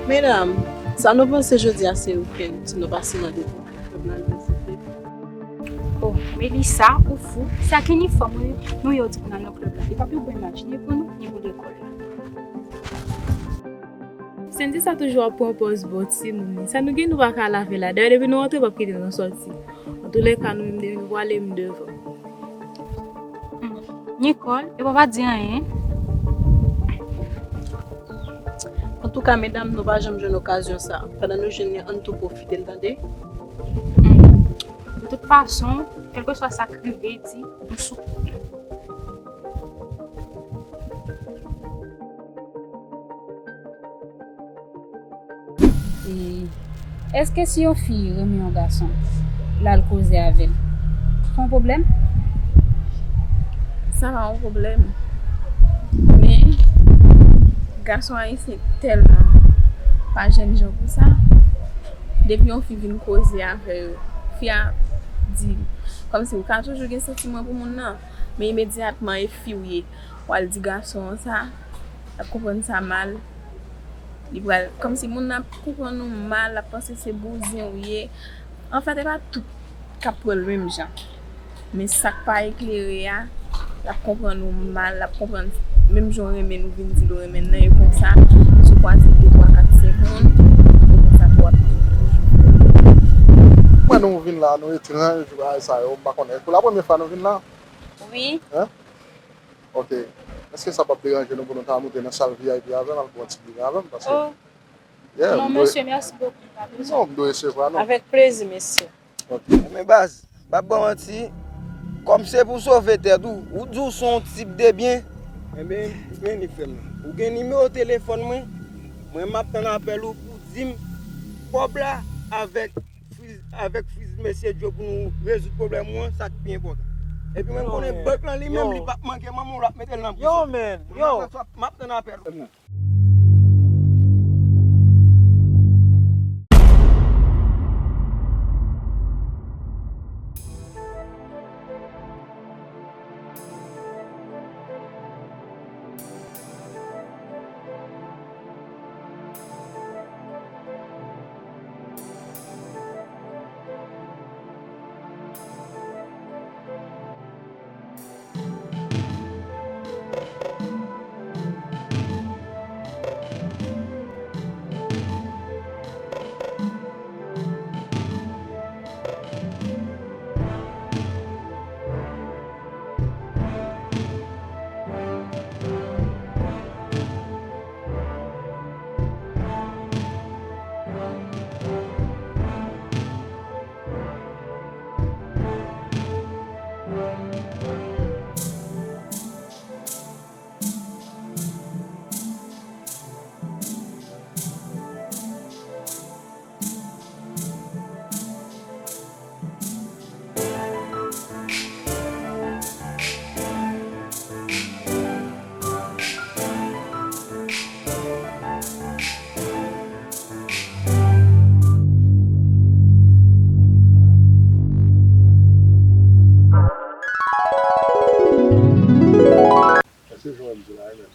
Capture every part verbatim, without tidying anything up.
Medam, sa nou panse jodi a se weekend, si nou pase nan de klèb la, nou vizite? Oh, Melissa, ou fou? Se ak inifòm nou, nou ye w di pou n al nan klèb la. E pa pou w imajine pou nou, ni pou lekòl la. Sandy sa toujou ap pran pòz bò timoun li. Sa nou gen nou pa ka lave la. Dayè depi nou antre p ap kite nou sòti. Antoulèka nou menm depi nou pwale m devan. Nicole, e pa pa di anyen. Antouka medam, nou pa janm jwenn okazyon sa. Pandan nou jwenn li, ann tou pwofite l tande. De tout fason, kèlkeswa sa k rive, di nou sou kout. E èske si yon fi renmen yon gason, l al koze avè l, se yon pwoblèm? Sa pa yon pwoblèm. Men gason ayisyen tèlman pa jènjan pou sa. Depi yon fi vin koze avè yo, fi a di kòmsi ou ka toujou gen santiman pou moun nan, men imedyatman e fi w ye, w al di gason an sa, l ap konprann sa mal. Li pral kòmsi moun nan ap konprann ou mal, l ap panse se bouzen ou ye. Anfèt e pa tout k ap pran l menm jan. Men sa k pa eklere a, l ap konprann ou mal, l ap konprann menm jan w renmen l ou vin di l ou renmen l nan, e konsa, si w kwaze de, twa, kat, senk moun, e konsa tou w ap toujou. Mwen nou vin la, nou etranj, bagay sa yo, m pa konnen. Pou la premye fwa nou vin la? Wi. Ok. Èske sa p ap deranje nou pou nou ta moute nan sal V I P avè m, al pran ti dine avè m? Paske, Oh, yeah, non, m dwe, mesye, mèsi bokou. Pa bezwen. non, m dwe resevwa nou. Avèk plezi, mesye. Ok. Men baz, m ap ba w manti, kòm se pou sove tèt ou, ou di w se yon tip de byen. Enben, ou gen ni frè m nan. Ou gen nimewo telefòn mwen, mwen m ap tann apèl ou pou w di m kòb la avèk friz, avèk friz mesye Djo pou nou rezoud pwoblèm ou an, sa k pi enpòtan. Epi mwen m konnen bank lan li menm, li p ap manke manman w, l ap mete l nan prizon. Mwen m ap tann apèl ou. Èske jan w di la e menm?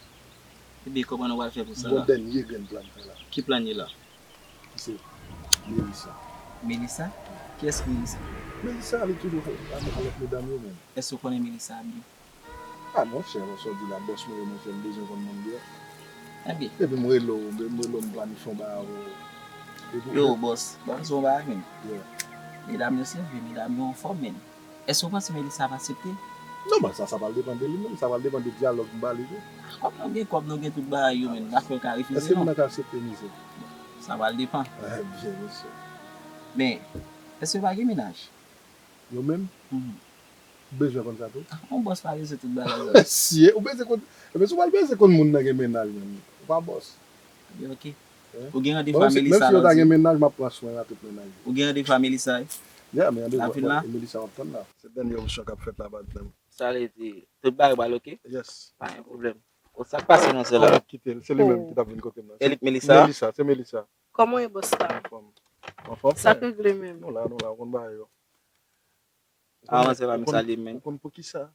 Ebyen kòman nou pral fè pou sa Bon la? Dènye grenn plan m fè la. Ki plan ye la? Se Melissa. Melissa? Kiyès ki Melissa? Melissa li toujou avèk lòt medam yo menm. Èske w konnen Melissa byen? Ah monchè, lè w sot di la bòs mwen ye monchè, m bezwen konn moun byen. Ebyen. Epi m rele w, m rele w m planifye yon bagay avè w. Yo bòs, bòs yon bagay menm. Yeah. Medam yo serye, medam yo anfòm menm. Èske w panse Melissa ap aksepte? Non, men sa, sa pral depann de li menm, sa pral depann de dyalòg m ba li tou. Kòm nou gen kòb, nou gen tout bagay yo menm, dakò l ka refize Èske moun non? Nan ka aksepte mizè? Sa pral depann. Ah, byen, mesye. Men, èske yo pa gen mennaj? Yo menm? Mhm. Bezwen konn sa tou? Ah, yon bòs pa bezwen tout bagay sa. Mesye, ou bezwen konn, ebyen si w pral bezwen konn moun nan gen mennaj menm, ou pa bòs. Ebyen ok. Eh? Ou gen randevou Bon, a si- menm Melissa si yo la, ta w di? gen mennaj, m ap pran swen a tout mennaj yo. Ou gen randevou a Melissa, wi? Yeah, men L ap vin la? Melissa m ap tann la. Se dènye opsyon k ap fèt la baz menm. Sa vle di, tout bagay pral ok? Yes. Pa gen pwoblèm. Bon, sa k pase non sè la? Kòman kite l? Se li menm ki t ap vin kote m nan. E li k Melissa? Melissa, se Melissa. Kòman w ye bòs la? Anfòm. Anfòm. Sa k regle menm? Nou la, nou la, w konn bagay yo. Avanse pa m salye men. Ou konn poukisa?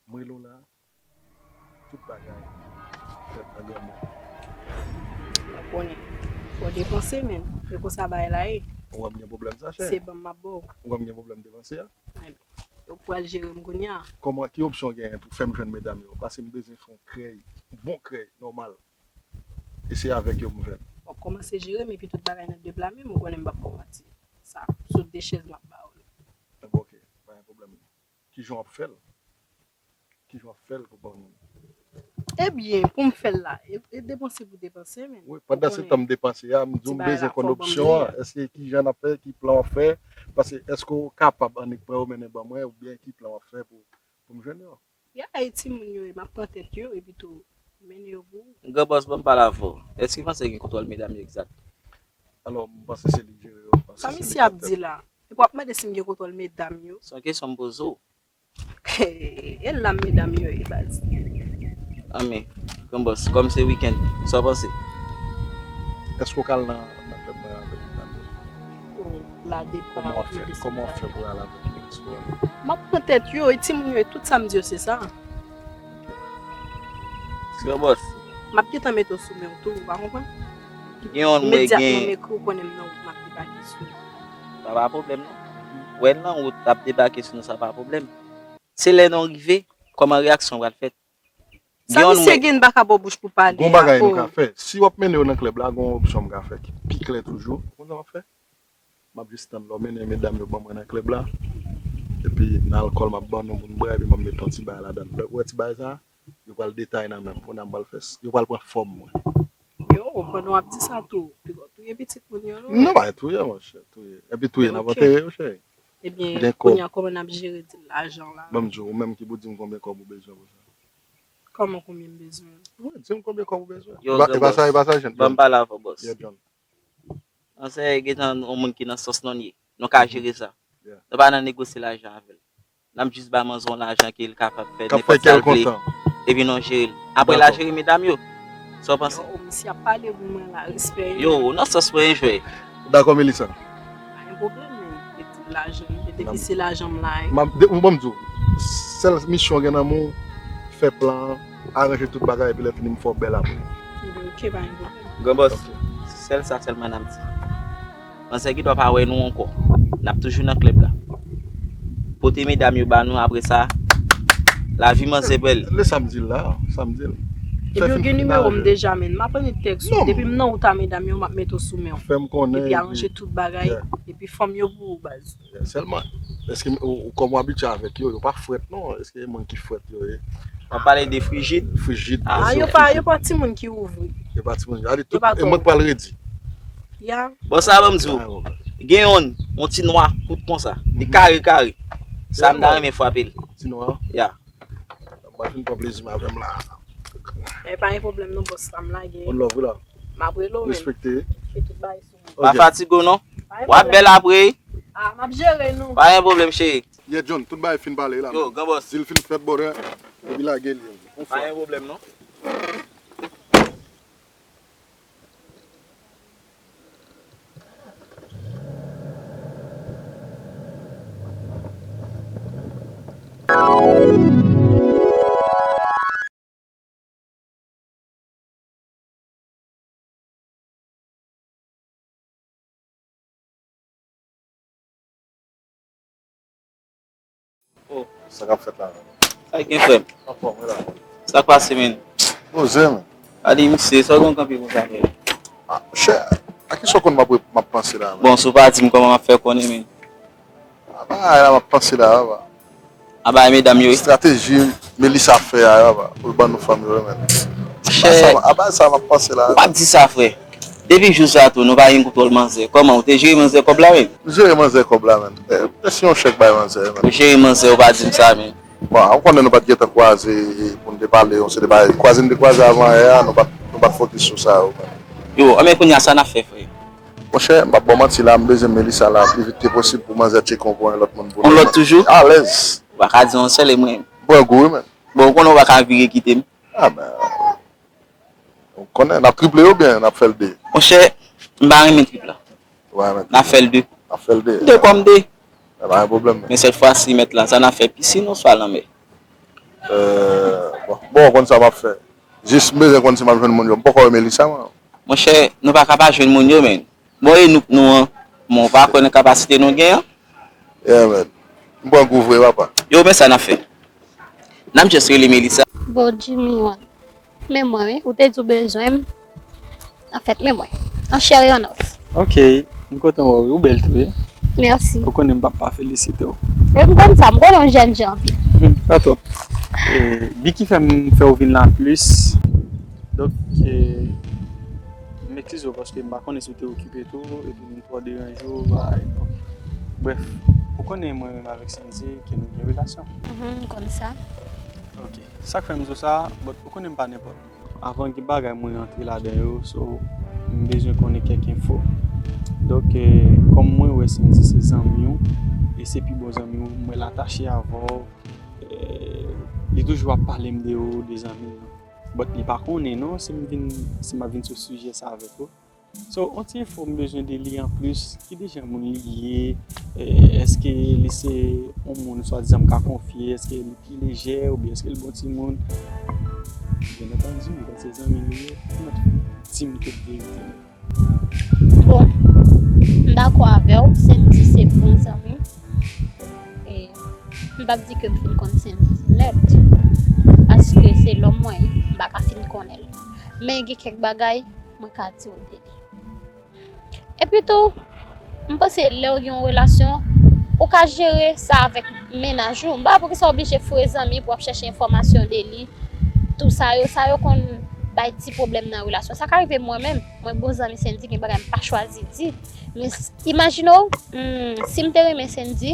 M rele w la, tout bagay fèt nan granmoun. Mwen konnen. Fò depanse, men. E konsa bagay la ye. Ou wè m gen pwoblèm sa, chè? Se ban m m ap ba w. Ou wè m gen pwoblèm depanse a? Yo pral jere m kounye a. Kòman, ki opsyon w genyen pou fè m jwenn medam yo? Paske m bezwen fè yon krèy, yon bon krèy, nòmal. E se avèk yo pou m fè l. W ap kòmanse jere m epi tout bagay nan de pla menm, ou konnen m p ap ba w manti. Sa, sou de chèz m ap ba w li. Bon, ok, pa gen pwoblèm. Kijan w ap fè l? Kijan w ap fè l pou ban m? Ebyen, pou m fè l la, e, e depanse pou depanse, men. Wi, pandan se tan m depanse a, m di w m bezwen konn opsyon an. Èske kijan n ap fè, ki plan w ap fè? Paske èske w kapab annik pran yo mennen ban mwen, oubyen ki plan w ap fè pou, pou m jwenn yo? Ya, e timoun yo ye, m ap pran tèt yo, epi tou, mennen yo pou ou. Gran bòs, ban m pale avè w. Èske w panse gen kontwòl medam yo egzak? Alò, m panse se li k jere yo. Sa misye ap di la? Epi w ap mande si m gen kontwòl medam yo? Se yon kesyon m poze w. E la medam yo ye, baz. Anmè, gran bòs, kòm se wikenn, sa w panse? Èske w ka al nan, nan klèb mwen avèk medam yo? Oh, la depa. Kòman w ap fè, kòman w ap fè pou al avèk yo? Èske w al? M ap pran tèt yo, e timoun yo, e tout sa m di yo, se sa. Gran bòs. M ap gentan mete w sou men w tou, ou pa konprann? Gen yon mwen gen. Imedyatman m ekri w konnen m nan wout, m ap debake sou ou. Sa pa pwoblèm, non. Wè l nan wout, l ap debake sou nou, sa pa pwoblèm. Se lè nou rive, kòman reyaksyon w pral fèt? Sa misye gen, m pa ka ba w bouch pou pale a. Gon bagay m ka fè. Si w ap mennen yo nan klèb la, gon opsyon m ka fè ki pi klè toujou. Ou konn sa m ap fè? M ap jis tann lè w mennen medam yo ban mwen nan klèb la. Epi nan alkòl m ap ban nou pou n bwè, epi m ap met yon ti bagay ladan l. Lè w wè ti bagay sa, yo pral detay nan men m. Kounye a m pral fè s-, yo pral pran fòm mwen. Yo, pandan w ap di sa tou, piga w touye pitit moun yo, non? Non, pa touye, monchè, touye. Epi touye, n ap antere yo, cheri. Ebyen, kounye a, kòman n ap jere lajan la? Ban m di w, ou menm ki pou di m konbyen kòb ou bezwen pou sa. Kòman konbyen m bezwen? Wi, di m konbyen kòb ou bezwen. Yo, e pa, e pa sa, e pa sa, jèn. Ban m pale avè w, bòs. Yeah, John. Nan sè, gentan yon moun ki nan sans nou ye. Nou ka jere sa. Yeah. Nou pa nan negosye lajan avè l. N ap jis ba manzè yon lajan ke l kapab fè nenpòt sa l vle. Epi nou jere l. Apre l a jere medam yo. Sa w panse? Yo, misye ap pale pou mwen la, respè. Yo, ou nan sans mwen, enjwè. Dakò, Melissa. Pa gen pwoblèm, men, epi lajan, depi se lajan m la ye. M ap, de, bon, m di w, sèl misyon gen nan men w, fè plan an, aranje tout bagay, epi lè fini m fè w bèl apre. Ok, pa gen pwoblèm. Gran bòs, sèl sa sèlman n ap di. Manzè gen dwa pa wè nou ankò. N ap toujou nan klèb la. Pote medam yo ba nou, apre sa, lavi manzè bèl. Lè sa m di l la, sa m di l. Epi w gen nimewo m deja, men m ap annik tèks ou. Depi m nan wout a medam yo, m ap mete w sou men w. Fè m konnen. Epi aranje tout bagay. Epi fanm yo pou ou, baz. Sèlman, èske ou, ou kòm w abitye avèk yo, yo pa frèt non? Èske e moun ki frèt yo ye? W ap pale de frijid? Frijid. Ah, yo pa, yo pa timoun ki ouvri. Yo pa timoun. Gade tout, e mwen k pral redi. Ya. Bon, sa ban m di w. Gen yon, yon ti nwa, kout konsa. Li kare, kare. Sa m ta renmen frape l. Ti nwa? Ya. Mwen fin pran plezi m avè m la. E pa gen pwoblèm non, bòs, sa m lage. One love, wi la. M ap rele w, men. Respekte. Fè tout bagay sou mwen. Pa fatige w non. W ap bèl apre. Ah, m ap jere nou. Pa gen pwoblèm, cheri. Yeah, John, tout bagay fin pale la. Yo, gran bòs. Di l fin fèt bòdè, epi lage li. Pa gen pwoblèm non. Oh. Sa k ap fèt la menm? Sa k gen, frè m? Anfòm, wi la. Sa k pase, menn? Poze, menn. Gade misye, sa w gen w kanpe konsa, frè m? Ah, chè, a kisa w konn m ap, m ap panse la, menn? Bon, si w pa di m, kòman m ap fè konnen, menn? A bagay la m ap panse la, papa. A bagay medam yo, wi. Estrateji Melissa fè a, papa, pou l ban nou fanm yo, menn. Chè. A bagay sa m ap panse la. Ou pa t di sa, frè. Depi jou sa tou, nou pa gen kontwòl manzè. Kòman, ou te jere manzè kòb la, menn? M jere manzè kòb la, menn. Eh, se yon chèk bay manzè, menn. Ou jere manzè, ou pa di m sa, menn. Bon, ou konnen nou pa t gentan kwaze, e, pou n te pale yon seri de bagay. Kwaze n te kwaze avan yè a, nou pa t, nou pa t fokis sou sa yo, menn. Yo, anben kounye a, sa n ap fè, frè? Monchè, m p ap ba w manti la, m bezwen Melissa la, pi vit ke posib pou manzè tcheke w pou yon lòt moun pou... Yon lòt toujou? Alèz. Ou pa ka di yon sèl e mwen. Pran gou, wi, menn. Bon, ou konnen ou pa ka vire kite m. Ah, ben, ou konnen, n ap triple yo oubyen n ap fè l de? Monchè, m pa renmen trip la. N ap fè l de. N ap fè l de. De kòm de. Pa gen pwoblèm. Men sèt fwa si mèt la, sa n ap fè, pisin oswa lanmè? Euh, bon, bon, w konn sa m ap fè. Jis m bezwen konn si m ap jwenn moun yo. M poko wè Melissa, mwen. Monchè, nou pa ka pa jwenn moun yo, men. Bon, e nou, nou an, men w pa kwè nan kapasite nou gen an? Yeah, man. M pran gou vre, papa. Yo, men sa n ap fè. N ap just rele Melissa. Bon, Jimmy, wan. Men mwen, wi, ou te di w bezwen m. Anfèt, men mwen. An chè e an os. Ok, m kontan wè w, ou bèl tou, wi. Mèsi. Ou konnen m p ap pa felisite w. E m konn sa, m konnen w jèn jan anpil. Hmm, pa twòp. E, bi ki fè m fè w vin la plis. Donk, e, m eskize w paske m pa konnen si w te okipe tou, epi m twò deranje w, bagay. Brèf, ou konnen mwen menm avèk Sendy ke nou gen relasyon. Mhm, m konn sa. Ok, sa k fè m di w sa, but ou konnen m pa nenpòt. Avan gen bagay mwen rantre ladan yo, so m bezwen konnen kèk enfo. Donk, e, kòm mwen wè Sendy se zanmi w, e se pi bon zanmi w, mwen l atache avè w, e, li toujou ap pale m de ou, de zanmi l lan. But li pa konnen non, si m vin, si m ap vin sou sijè sa avèk ou. So, yon ti enfo m bezwen de li anplis, ki dejan moun li ye, e, èske li se yon moun swadizan m ka konfye, èske li pi lejè, oubyen èske li bon timoun? Byen antandi, m panse zanmi nou ye, di m tout verite. Bon, m dakò avè w, Sendy se bon zanmi m. E m p ap di ke m fin konn Sendy nèt, paske se lòm mwen ye, m pa ka fin konnen l. Men gen kèk bagay mwen ka di w de li. Epi tou, m panse lè w gen yon relasyon, ou ka jere sa avèk mennaj ou. M pa wè poukisa w oblije foure zanmi pou w ap chèche enfòmasyon de li. Tou sa yo, sa yo konn bay ti pwoblèm nan relasyon. Sa ka rive mwen menm, mwen bon zanmi Sendy, gen bagay m pa chwazi di. Men s- imajine w, hmm, si m te renmen Sendy,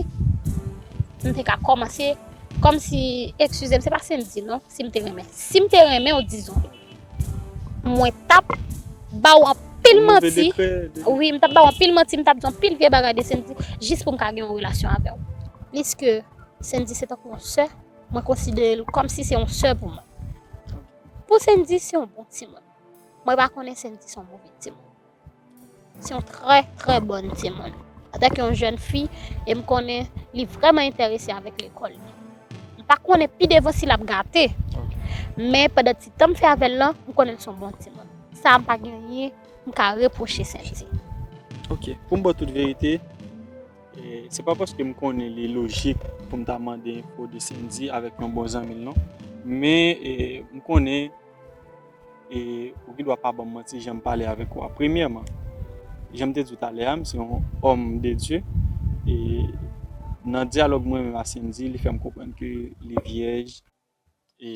m te ka kòmanse kòmsi, eskize m, se pa Sendy non, si m te renmen. Si m te renmen w, dizon, mwen t ap ba w anpil manti. Wi, m t ap ba w anpil manti, m t ap di w anpil vye bagay de Sendy, jis pou m ka gen yon relasyon avè w. Pliske Sendy se tankou yon sè, mwen konsidere l kòmsi se yon sè pou mwen. Pou Sendy, se yon bon timoun. Mwen pa konnen Sendy se yon move timoun. Se yon trè, trè bòn timoun. Antanke yon jèn fi, e m konnen li vrèman enterese avèk lekòl li. M pa konnen pi devan si l ap gate. Men pandan ti tan m fè avè l lan, m konnen l se yon bon timoun. Sa a m pa gen anyen m ka repwoche Sendy. Ok, pou m ba w tout verite, e, se pa paske m konnen li lojik pou m ta mande enfo de Sendy avèk yon bon zanmi l non. Men, e, m konnen e ou gen dwa pa ban m manti jan m pale avèk ou a. Premyèman, jan m te di w talè a, m se yon homme de Dieu. E nan dyalòg mwen menm a Sendy, li fè m konprann ke li vyèj. E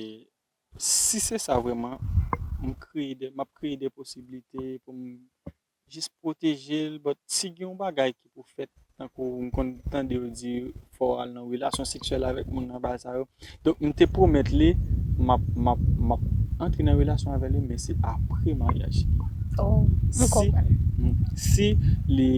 si se sa vrèman, m kreye de, m ap kreye de posiblite pou m jis pwoteje l, but si gen yon bagay ki pou fèt, tankou m konn tande yo di fò w al nan relasyon seksyèl avèk moun nan, bagay sa yo. Donk, m te pwomèt li, m ap, m ap, m ap antre nan relasyon avè li, men se apre maryaj. Oh, m Si, konprann. mm, si li,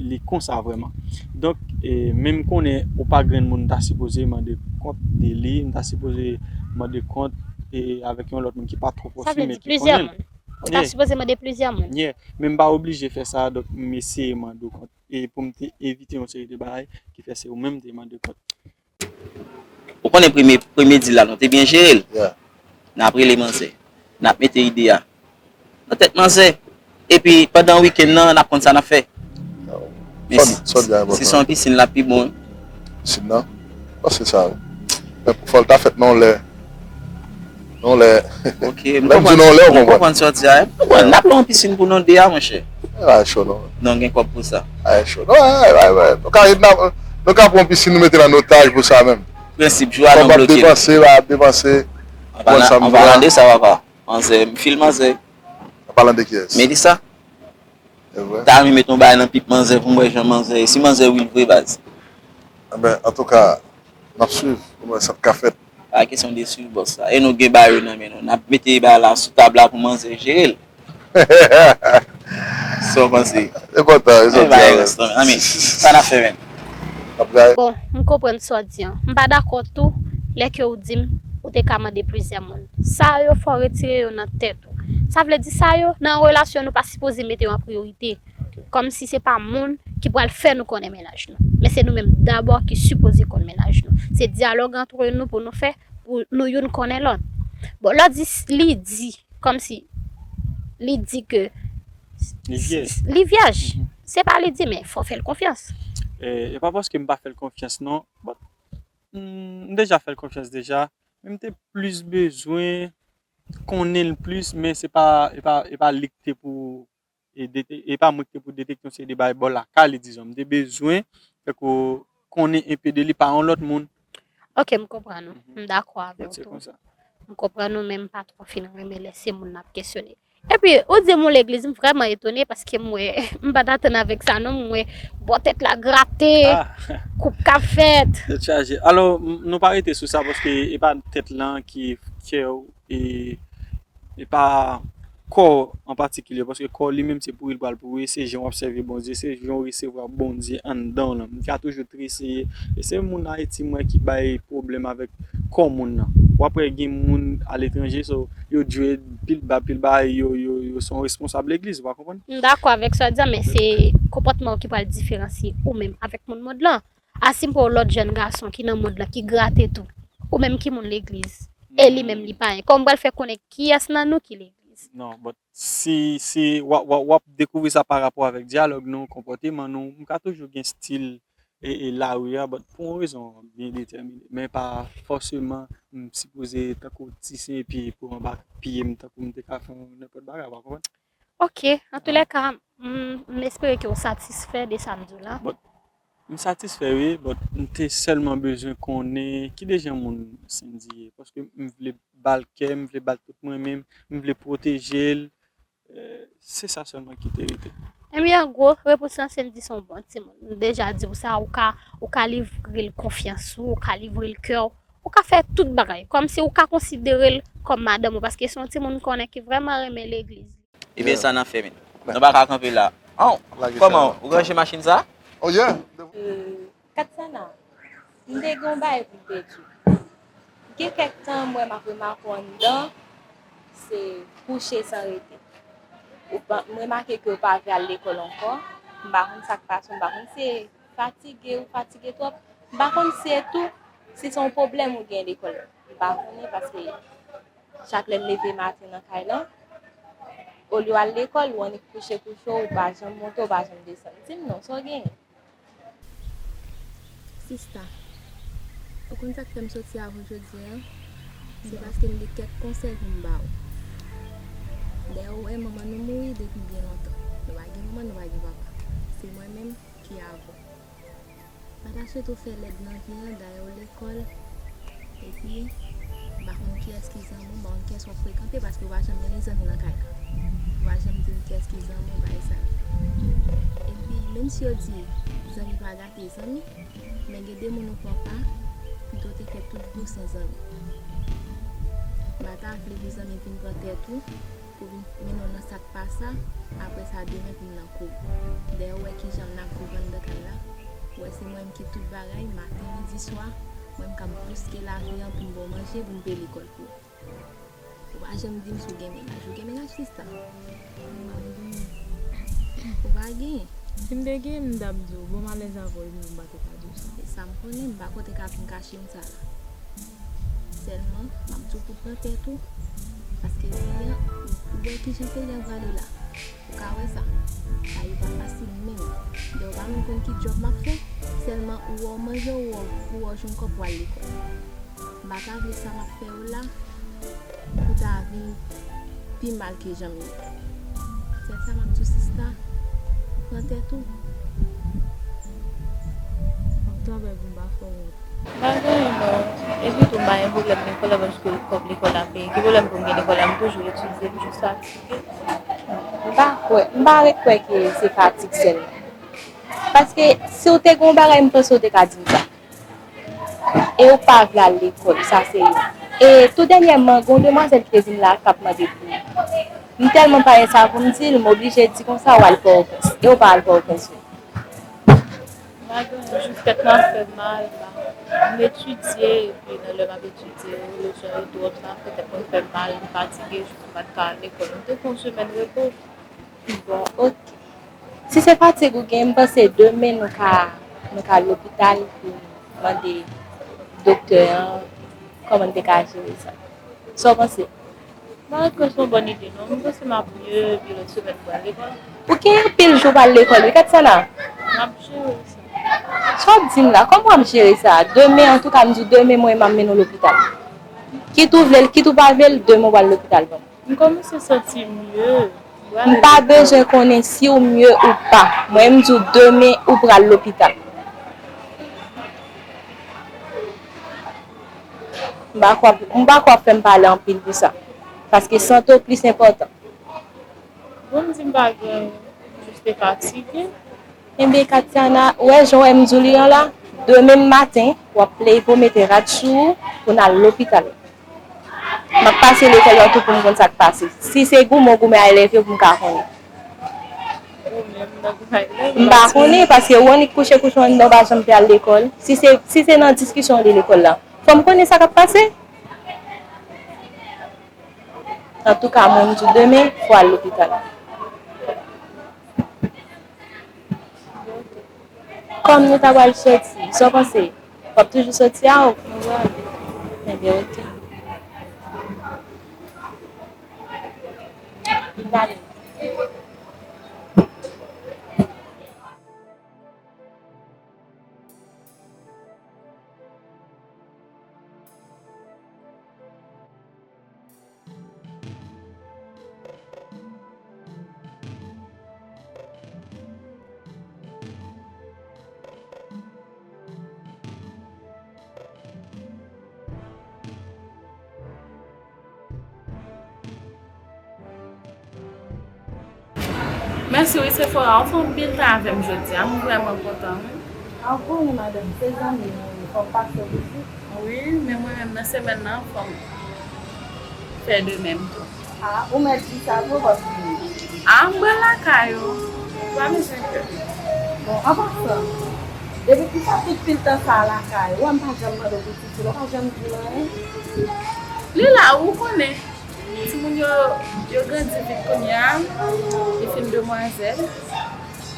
li konsa vrèman. Donk, e, men m konnen ou pa grenn moun m ta sipoze mande kont de li, m ta sipoze mande kont e, avèk yon lòt moun ki pa twò pwòch Sa li, vle men di ki plizyè konnen l. moun. Ou ta Yeah. Sipoze mande plizyè moun. Yeah. Men m pa oblije fè sa, donk m eseye mande w kont. E pou m te evite yon seri de bagay ki fè se ou menm m te mande kont. Ou konnen premye, premye deal la, nou te byen jere l. Yeah. N ap rele manzè. N ap mete ide a nan tèt manzè. Epi pandan wikenn nan, n ap konn sa n ap fè. Men Sa si, w- sa w di a si se yon enpòtan. Pisin, l ap pi bon. Pisin nan? Panse sa, wi. Men fò l ta fèt nan yon lè. Nan yon lè. Ok, m Lè m di nan yon lè, ou konprann, m konprann. Konprann sa w di a. M konprann. N ap lòt yon pisin pou nou de a, monchè. A cho non. Non, gen kòb pou sa. A cho non. Ay, ay, ay. Nou ka, nou, nou ka pran pisin, nou mete nan notaj pou sa menm. Prensip, jou a Kòb nou ap bloke l. Depanse, ap depanse. An palan, an palan de sa, papa. Manzè, m fil manzè. An palan de kiyès? Melissa. E vre. Ta renmen met yon bagay nan pip manzè pou m wè jan manzè ye. Si manzè real vre, baz. Enben, antouka, n ap swiv pou n wè sa k ka fèt. Pa kesyon de swiv bòs la. E nou gen bagay yo nan men nou. N ap mete bagay la sou tab la pou manzè jere l. Sa w panse? E pòtan, e E sòti bagay avè. Rasta, men, anmye, sa n ap fè menm? N ap gaye. Bon, m konprann sa w di an. M pa dakò tou, lè ke w di m, ou te ka mande plizyè moun. Sa yo, fò w retire yo nan tèt ou. Sa vle di sa yo, nan yon relasyon, nou pa sipoze mete yo an priyorite. Kòmsi se pa moun ki pral fè nou konnen mennaj nou. Men se nou menm dabò ki sipoze konn mennaj nou. Se dyalòg antre nou pou nou fè, pou nou youn konnen lòt. Bon, lè w di, li di, kòmsi, li di ke li vyèj. Li vyèj. Se pa li di, men fò fè l konfyans. E, e pa paske m pa fè l konfyans, non. But, mm, m deja fè l konfyans deja. Men m te plis bezwen konnen l plis, men se pa, e pa, e pa li ki te pou, e, dete-, e pa mwen ki te pou detekte yon seri de bagay bò lakay li, dizon. M te bezwen, fèk ou konnen enpe de li pa yon lòt moun. Ok, m konprann ou. M dakò avè w tou. M konprann ou, men m pa twò fin renmen lè se moun n ap kesyone. Epi, ou di m ou legliz, m vrèman etone paske m wè, m pa t atann avèk sa non, m wè bò tèt la grate, koup k ap fèt. Tèt chaje. Alò, m- nou pa rete sou sa paske e pa tèt lan ki kè w e, e pa kò w an patikilye, paske kò w li menm se pouri l pral pouri, se jan w ap sèvi Bondye, se jan w resevwa Bondye anndan w lan. M ka toujou treseye. E se moun Ayiti m wè ki bay pwoblèm avèk kò moun nan. W ap wè gen moun aletranje, so, yo jwe pil ba, pil ba, yo, yo, yo se yon responsab legliz, ou pa konprann? M dakò avèk sa w di a, men se konpòtman w ki pral diferansye ou menm avèk moun mond lan. Asipo lòt jèn gason ki nan mond lan, ki grate tou. Ou menm ki moun legliz. E li menm li payen. Kòman m pral fè konnen kiyès nan nou ki legliz? Non, but si, si w ap, w ap, w ap dekouvri sa pa rapò avèk dyalòg nou, konpòteman nou, m ka toujou gen stil e, e lari a, but pou yon rezon byen detèmine. Men pa fòseman m sipoze tankou ti sen epi pou anba pye m tankou m te ka fè yon nenpòt bagay, w pa konprann? Ok, antoulèka, m, m espere ke w satisfè de sa m di w la. But, m satisfè wi, but m te sèlman bezwen konnen ki dejan moun Sendy ye, paske m vle ba l kè, m vle ba l tout mwen menm, m vle pwoteje l. Eh, se sa sèlman ki te rete. Ebyen, an gwo, repons lan se m di se yon bon timoun. M deja di w sa, ou ka, ou ka livre l konfyans ou, ou ka livre l kè w, ou ka fè tout bagay. Kòmsi ou ka konsidere l kòm madanm ou, paske se yon timoun m konnen ki vrèman renmen legliz. Ebyen, sa n ap fè, men. Nou pa ka kanpe la. An, kòman, ou ranje machin sa? Oh, yeah. Katsana, m te gen yon bagay pou m te di w. Gen kèk tan, m wè m ap remake w anndan, se kouche san rete. Ou pa, m remake ke w pa vle al lekòl ankò. M pa konn sa k pase w, m pa konn se fatige, ou fatige twòp. M pa konn si se tou, si se yon pwoblèm ou gen lekòl. M pa konnen paske chak lè m leve maten nan kay lan, olye w al lekòl, ou annik kouche kouche w, ou pa janm monte, ou pa janm desann. Di m non, sa w genyen? Sista, ou konn sa k fè m soti avè w jodi a? Se paske m gen kèk konsèy pou m ba w. Dayè, ou wè, manman nou mouri depi byen lontan. Nou pa gen manman, nou pa gen papa. Se mwen menm ki avè w. M pa ta swete w fè lèd nan vi an, dayè w lekòl. Epi, m pa konn kiyès ki zanmi w, m pa konn kiyès w ap frekante, paske w pa janm mennen zanmi nan kay la. Ou pa janm di m kiyès ki zanmi w, bagay sa yo. Epi, menm si yo di zanmi pa gate zanmi, men gen de moun ou pran pa, pito w te fè tout vi w san zanmi. M pa ta vle pou zanmi vin pran tèt ou, pou vin mennen w nan sa k pa sa, apre sa demen pou m nan kou w. Dayè, ou wè kijan n ap viv anndan kay la. Ou wè se mwen menm ki tout bagay, maten, midi, swa, mwen m k ap bouske lavi an pou m ba w manje, pou m peye lekòl pou ou. Ou pa janm di m si w gen mennaj. Ou gen mennaj, sista? Ou pa genyen? Si m te genyen, m t ap di w. Bon, m alèz avè w, epi m pa te ka di w sa. E sa m konnen, m pa konn te ka vin kache m sa la. Sèlman, m ap di w pou pran tèt ou, paske peyi an, ou wè kijan peyi an prale la. Ou ka wè sa. Sa yo pa fasil menm. Dayè, ou pa menm konn ki djòb m ap fè, sèlman ou wè w manje, ou wè w, ou wè w jwenn kòb pou al lekòl. M pa ta vle sa m ap fè yo la pou ta vin pi mal ke jan m ye. Sèl sa m ap di w, sista, pran tèt ou. M ap travay pou m pa fè w wont. M pa gen anyen non. Epi tou, m pa gen pwoblèm lekòl la paske kòb lekòl la peye. Ki pwoblèm pou m gen lekòl la? M toujou etidye, m jis fatige. M pa kwè, m pa ret kwè ke se fatig sèlman. Paske si w te gen yon bagay, m panse w te ka di m sa. E ou pa vle al lekòl, sa se youn. E tou dènyèman, gen yon demwazèl ki te vin la k ap mande pou ou. M tèlman pa gen sa pou m di l, m oblije di konsa, w al Pòtoprens. E ou pa al Pòtoprens, wi. M pa gen anyen, jis tèt mwen ap fè m mal, m pa, m etidye, epi nan lè m ap etidye, lezon yo twòp, sa fè tèt mwen fè m mal, m fatige, jis m pa t ka al lekòl. M te fè yon semèn repo. Bon, ok. Si se fatig ou gen, m panse demen nou ka Mwen ka al lopital pou mande doktè an kòman n te ka jere sa. Sa w panse? M pa kwè se yon bòn ide non. M panse m ap mye pi lòt semèn pou al lekòl. Ou gen anpil jou w pa al lekòl wi, Katsana. M ap jere sa. Sa w ap di m la? Kòman w ap jere sa? Demen, antouka, m di w demen mwen m ap mennen w lopital. Kit ou vle l, kit ou pa vle l, demen w pral lopital ban m. M kòmanse santi m mye. M pa bezwen konnen si w mye ou pa. Mwen, m di w demen ou pral lopital. M pa kwè, m pa kwè w ap fè m pale anpil pou sa. Paske sante w plis enpòtan. Bon, m di m pa gen, m jis te fatige. Enben, Katiana, ou wè jan w wè m di w li an la, demen maten, w ap plede pou w mete rad sou ou pou n al lopital. M ap pase lekòl lan tou pou m konn sa k pase. Si se goumen w goumen a elèv yo pou m ka konnen. Ou menm nan goumen a elèv. M pa konnen, paske ou annik kouche kouche w anndan, w pa janm te al lekòl. Si se, si se nan diskisyon w li lekòl la, fò m konnen sa k ap pase. Antouka, mwen, m di w demen, fò w al lopital. Kòm nou ta pral soti, sa w panse? W ap toujou soti a ou? Mwen pral. Enben, oke. N ale. Mèsi wi, Sephora, ou fè anpil tan avè m jodi a, m vrèman kontan wi. Anpil wi, madanm, se zanmi m wi, fò m pase w vizit. Wi, men mwen menm nan semèn nan, fò m fè de menm tou. A, ou mèt di sa vre, w ap vini. A, m pral lakay ou, ou pa bezwen pè. Bon, an pasan, depi kisa tout pil tan sa a lakay ou, m pa janm mande w pou ti fi la, ou pa janm di m anyen? Li la, ou konnen. Timoun yo, yo grandi vit kounye a. Li fin demwazèl.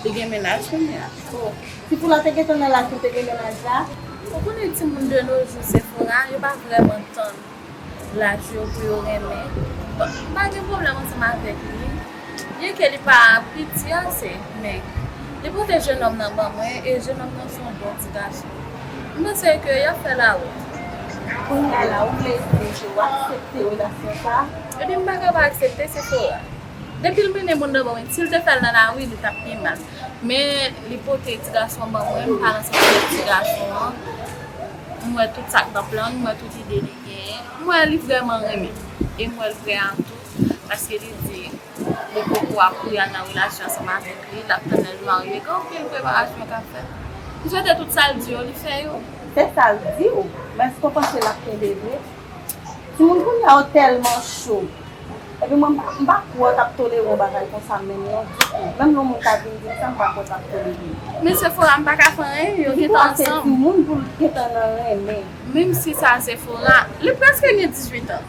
Li gen mennaj kounye a. Bon, ti fi la te gentan nan laj pou te gen mennaj la? Ou konnen timoun de nos jours, Sephora, yo pa vrèman tann laj yo pou yo renmen. Bon, m pa gen pwoblèm ansanm avèk li. Byenke li pa piti ase, men li pote jenòm nan ban mwen, e jenòm nan se yon bon ti gason. M panse ke y ap fè lawout. Kounye a la, ou vle di ke w aksepte relasyon sa a? Ebyen, m pa ka pa aksepte, Sephora. Depi l mennen moun nan ban mwen, si l te fè l nan lari, li t ap pi mal. Men, li pote ti gason an ban mwen, m pale ansanm avèk ti gason an. M wè tout sa k nan plan l, m wè tout ide li genyen. M wè li vrèman renmen. E m wè l prè a tou, paske li di li poko ap kouri al nan relasyon ansanm avèk li, l ap tann lè l marye. Gen anpil preparasyon k ap fèt. M swete tout sa l di yo, li fè yo. Se sa l di w, men èske w panse l ap kenbe vre? Timoun kounye a yo tèlman cho. Epi mwen, m pa, m pa kwè w t ap tolere yon bagay konsa menm non, ditou. Menm lè yon moun ta vin di m sa, m pa kwè w t ap tolere l. Men Sephora, m pa ka fè anyen, yo gentan ansanm. Ditou a se timoun pou l gentan nan renmen. Menm si sa Sephora, li prèske gen dizuit an.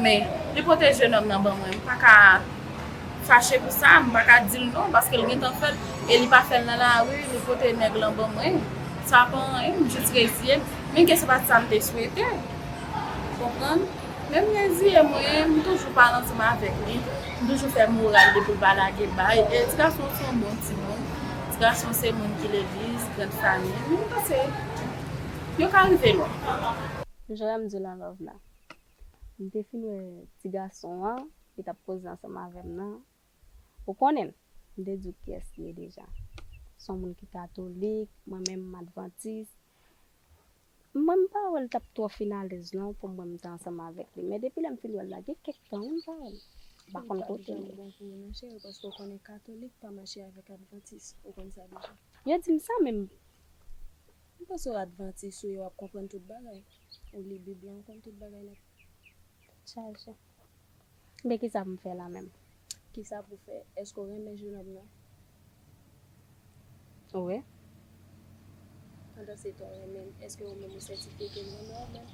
Men, li pote jenòm nan ban mwen. M pa ka fache pou sa, m pa ka di l non, paske l gentan fè l, e li pa fè l nan lari, li pote nèg lan ban mwen. Sa pa anyen, m jis reziye m. Menm ke se pa t sa m te swete. Konprann? Men m reziye mwen, m toujou pale ansanm avèk li. M toujou fè moral li pou l pa lage bay. E ti gason se yon bon timoun. Ti gason se moun ki legliz, grann fanmi. M panse yo ka rive lwen. Jan m di w nan love la. M te fin wè ti gason an, li t ap koze ansanm avè m nan. Ou konnen l, m te di w kiyès li ye deja. Se yon moun ki katolik, mwen menm m advantis. Mwen m pa wè l t ap twò fin alèz non pou m wè m te ansanm avèk li. Men depi lè m fin wè l la, gen kèk tan wi m pa wè l. M pa konn kote l ye. Li p ap janm bon pou ou non cheri, paske w konnen katolik pa mache avèk advantis. Ou konn sa deja. Yo di m sa, men m M panse w advantis ou ye, w ap konprann tout bagay. Ou li Bib la, ou konn tout bagay nèt. Chaje. Men kisa pou m fè la menm? Kisa pou w fè? Èske w renmen jenòm nan? Wi. Pandan se tan w renmen l, èske ou menm ou sètifye ke l renmen w menm?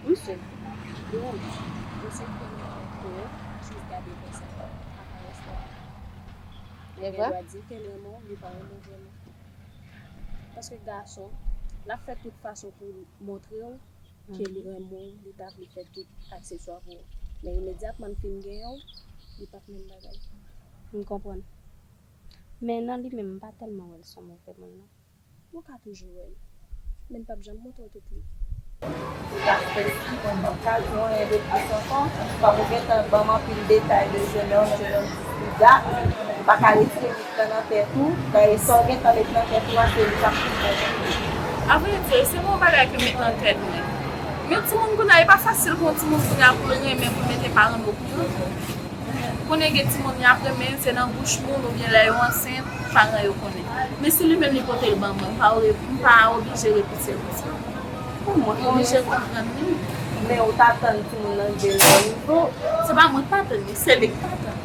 M si. Wi. Ou sètifye l renmen w? Wi. Jis gade konsa, aparans la. E vre? Gen dwa di ke l renmen w, li pa renmen w vrèman. Paske gason, l ap fè tout fason pou l montre w ke li renmen w, li ta vle fè tout akseswa pou ou. Men imedyatman l fin genyen w, li p ap menm bagay. M konprann. Men nan li menm, m pa tèlman wè l se yon move moun, non. Ou ka toujou wè l, men l p ap janm montre w tout li. Ou ka fè si mwen pa ka di w anyen de plis ankò, paske w gentan ban m anpil detay de jenòm, jenòm Frida, ou pa ka retire met lan nan tèt ou, dayè sa w gentan met nan tèt ou a, se li k ap fè. Avrèdi, se yon bagay ke m met nan tèt mwen. Men timoun kounye a, e pa fasil pou yon timoun kounye a pou l renmen, pou l mete paran l okouran. Konnen gen timoun y ap renmen, se nan bouch moun oubyen lè yo ansent, paran yo konnen. Men si li menm li pote l ban mwen, m pa, m pa oblije repouse l konsa. Mwen oblije konprann li. Men ou ta tann timoun nan rive nan yon nivo. Se pa mwen k pa tann li, se li k pa tann.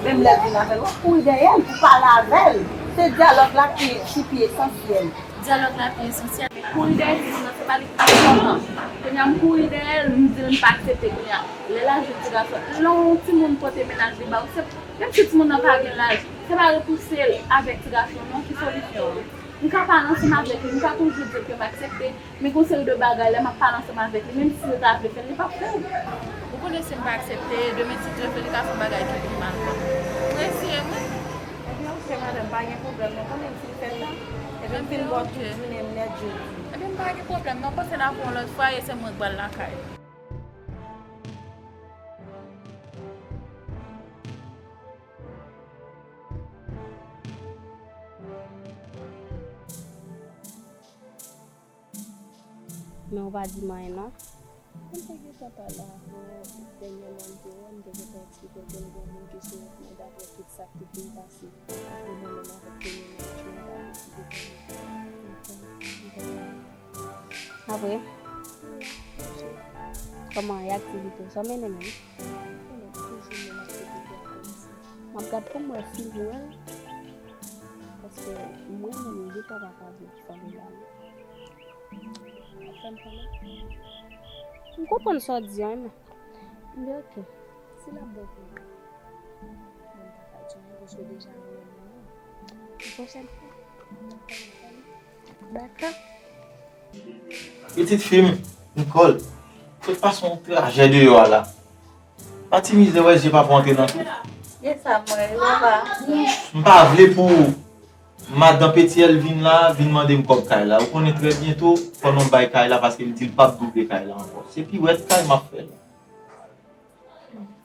Menm lè l vin avè l, w ap kouri dèyè l pou pale avè l. Se dyalòg la ki, ki pi esansyèl. Dyalòg la pi esansyèl. Kouri dèyè timoun nan, se pa li ki enpòtan. Kounye a, m kouri dèyè l, m di l m pa aksepte kounye a. Lè l al jwenn ti gason, lè yon timoun pote mennaj li ba w, se, menm si timoun nan pa gen laj, se pa repouse l avèk ti gason non ki solisyon an. M ka pale ansanm avèk li, m ka toujou di l ke m aksepte, men gen yon seri de bagay, lè m ap pale ansanm avèk li, menm si l ta vle fè l, li p ap fè l. Ou konnen si m pa aksepte, demen si Dye vle, li ka fè yon bagay ki pi mal ankò. M reziye mwen. Ebyen, oke, madanm, pa gen pwoblèm non, konnen m fin fè tan. Ebyen, m fin ba w tout jounen m nèt jodi. Ebyen, m pa gen pwoblèm non, pase n ap wè yon lòt fwa e se mwen k pral lakay. Men ou pa di m anyen non. Mwen te gentan pale avè w dènyèman, m te wè, m te gentan eksplike w ke m gen yon moun ke se mwen dapre tout sa k te fin pase. Apre mwen menm avèk premye mennaj mwen, m pa deside fè l. Apre? Kòman e aktivite w? Sa w mennen menm? Konnen toujou menm aktivite a kòmanse. M ap gad pou m wè si m wè l. Paske mwen menm, m gentan pa ka viv san li la non. Ap fè m konnen. M konprann sa w di an, men. M di oke. Si l ap bon pou mwen, mwen m pa ka di anyen, paske w deja renmen moun nan. Yon pwochèn fwa, m ap fè l. Dakò. Pitit fi m, Nicole, tout fason w trajè deyò a la. Pa ti mizè wè je pa pou antre nan kou. Gen sa m wè wi papa. M pa vle pou madan Petyèl vin la, vin mande m kòb kay la. Ou konnen trè byento, fò nou bay kay la paske m di l p ap double kay la ankò. Se piwèt kay m ap fè la.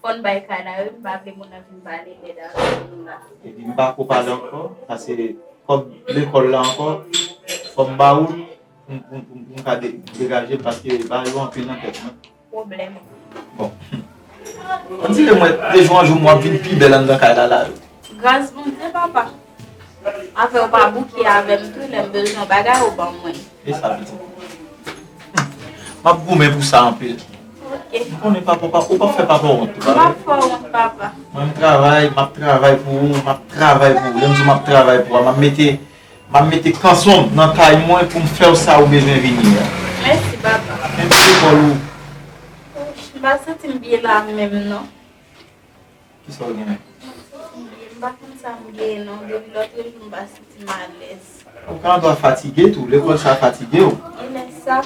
Fò n bay kay la wi, m pa vle moun nan vin pale lèd avèk nou la. Epi m pa ko pale ankò, paske kòb lekòl la ankò, fò m ba ou l, pou m, pou m, pou m, pou m ka de-, degaje l, paske bagay yo anpil nan tèt mwen. Pwoblèm. Bon. On dirait mwen, de jou an jou, m w ap vin pi bèl anndan kay la, la. Gras Bondye, papa. Afè w pa bouke avè m tou, lè m bezwen yon bagay, ou ban mwen. E sa, pitit. M ap goumen pou sa anpil. Ok. M konnen papa, ou p ap fè papa wont tou, pa vre? M p ap fè w wont, papa. Mwen, m travay, m ap travay pou ou, m ap travay pou ou. Lè m di w m ap travay pou ou, m ap mete M ap mete kanson m nan kay mwen pou m fè w sa ou bezwen vini a. Mèsi, papa. Men pou lekòl ou. Ouch, m pa santi m byen la menm, non. Kisa w gen? M pa konn sa m gen, non. Depi lòt jou, m pa santi m alèz. Ou ka andwa fatige tou. Lekòl sa fatige w. E lè sa.